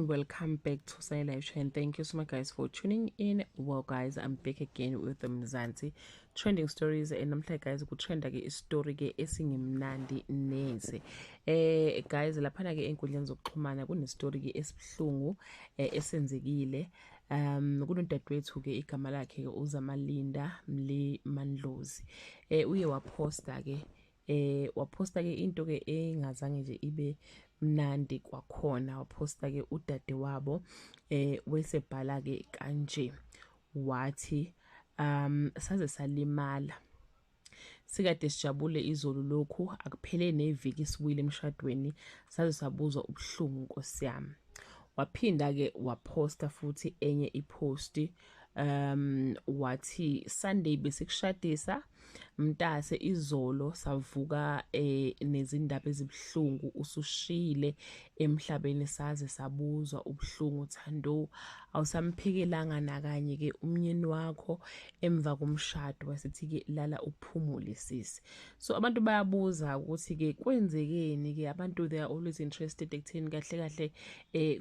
Everyone, welcome back to Sunny Live Show and thank you so much, guys, for tuning in. Well, guys, I'm back again with the Mzansi trending stories and namhlanje, guys, kutrenda ke istory ke esingemnandi neze. Guys, laphana ke enkundleni zokuxhumana kune story ke esibuhlungu esenzekile. Kunodadewethu ke, igama lakhe ke uZamalinda Mli Mandlozi. Uye waposta ke into ke engazange nje ibe mnandi kwakhona. Waposta ke udade wabo, wesebhala ke kanje, wathi, "Saze salimala, sikade sijabule izolo, lokhu akuphele neviki sibuyile emshadweni, saze sabuzwa ubuhlungu, Nkosi yami." Waphinda ke waposta futhi enye ipost, wathi, "Sunday besikushadisa mntase, izolo savuka nezindaba ezibuhlungu, usushile emhlabeni, saze sabuzwa ubuhlungu. Thando, awusamphekelanga nakanye ke umnyeni wakho emva komshado." Wasithi ke, "Lala uphumule, sisi." So abantu bayabuza ukuthi ke kwenzekeni ke. Abantu, they are always interested ekutheni kahle kahle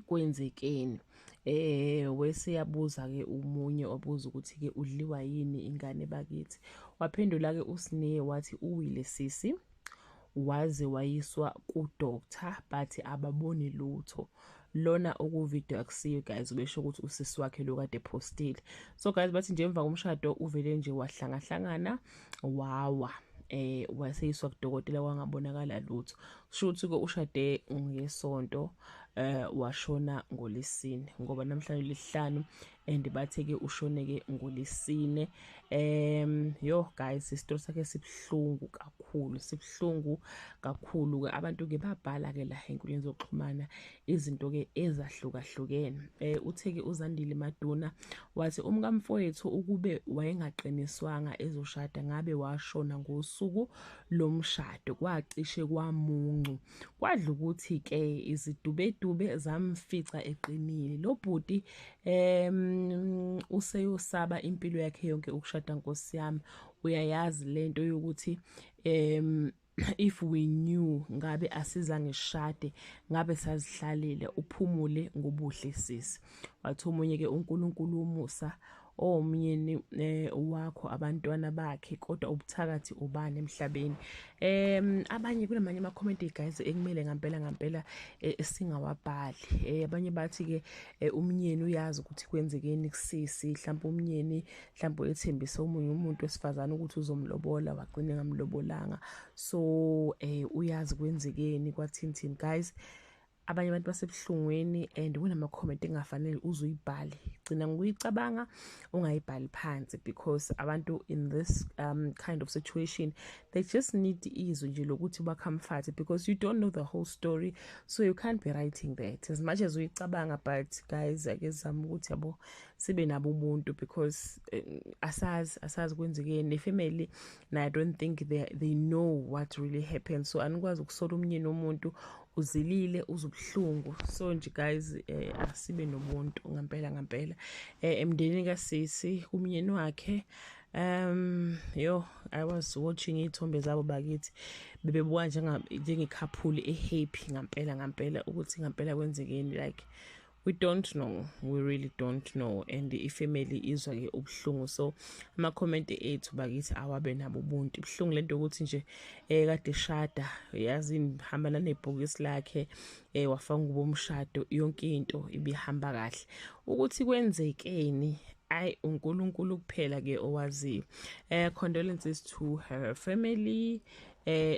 kwenzekeni. Wese yabuza ke umunye, wabuza ukuthi ke udliwa yini ingane bakithi. Waphendula ke uSine wathi, "Uwile sisi, waze wayiswa ku doctor, but ababoni lutho." Lona oku-video akusiyo, guys, ubesho ukuthi usisi wakhe lo kade postile. So guys, bathi nje emva komshado uvele nje wahlangahlangana, wawa, waseyiswa kudokotela, kwangabonakala lutho. Kusho ukuthi ke ushade ngesonto, washona ngolesine, ngoba namhlanje lesihlanu and bathe ke ushone ke ngolesine. Yo guys, isitori sakhe sibuhlungu kakhulu, sibuhlungu kakhulu ke. Abantu ke babhala ke la enkundleni zokuxhumana izinto ke ezahlukahlukene. Uthe ke uZandile Maduna wathi, "Umkamfowethu ukube wayengaqiniswanga ezoshada, ngabe washona ngosuku lomshado. Kwacishe kwamuncu, kwadla ukuthi ke izidubedube zamfica eqinile lo bhuti. Useyosaba impilo yakhe yonke ukushada. Nkosi yami, uyayazi lento yokuthi if we knew, ngabe asizange sishade, ngabe sazihlalile. Uphumule ngobuhle, sisi." Wathi omunye ke, "UNkulunkulu umusa owumyeni wakho, abantwana bakhe, kodwa ubuthakathi ubani emhlabeni?" Abanye, kunamanye ama comment, guys, ekumele ngempela ngempela singawabhali. Abanye bathi ke umnyeni uyazi ukuthi kwenzekeni kusisi. Mhlawumbe umnyeni mhlawumbe ethembisa omunye umuntu wesifazane ukuthi uzomlobola, wagcina ngamlobolanga, so uyazi kwenzekeni kwathini. Guys, abanye abantu basebuhlungwini and kunama-comment engafanele uze uyibhale. Gcina ngokuyicabanga, ungayibhali phansi, because abantu in this kind of situation, they just need izwi nje lokuthi ba-comfort, because you don't know the whole story, so you can't be writing that as much as uyicabanga. But guys, ake sizame ukuthi, yabo, sibe nabo ubuntu, because asazi kwenzekeni nefamily na. I don't think they know what really happened, so anikwazi ukusola umnyeni womuntu. Uzilile, uzubuhlungu. So nje guys, asibe nobuntu ngempela ngempela emndenini kasisi, kumnyeni wakhe. Yo, I was watching iy'thombe zabo bakithi, bebebuka njenge-couple e-happy ngampela ngampela. Ukuthi ngampela kwenzekeni, like, we don't know, we really don't know, and ifamily izwa ke ubuhlungu. So ama-comment ethu bakithi awabe nabo ubuntu. Ibuhlungu lento ukuthi nje kade shada, yazi, hamba nanebhokisi lakhe, wafaka ngubo umshado, yonke into ibihamba kahle. Ukuthi kwenzekeni, ayi, uNkulunkulu kuphela ke owaziyo. Condolences to her family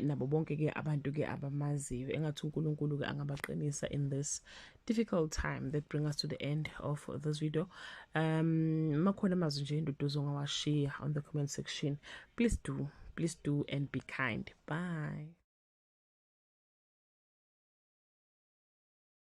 nabo bonke ke abantu ke abamaziyo. Engathi uNkulunkulu ke angabaqinisa in this difficult time. That bring us to the end of this video. Makhona amazwi nje induduzo ongawashiya on the comment section, please do, please do, and be kind. Bye.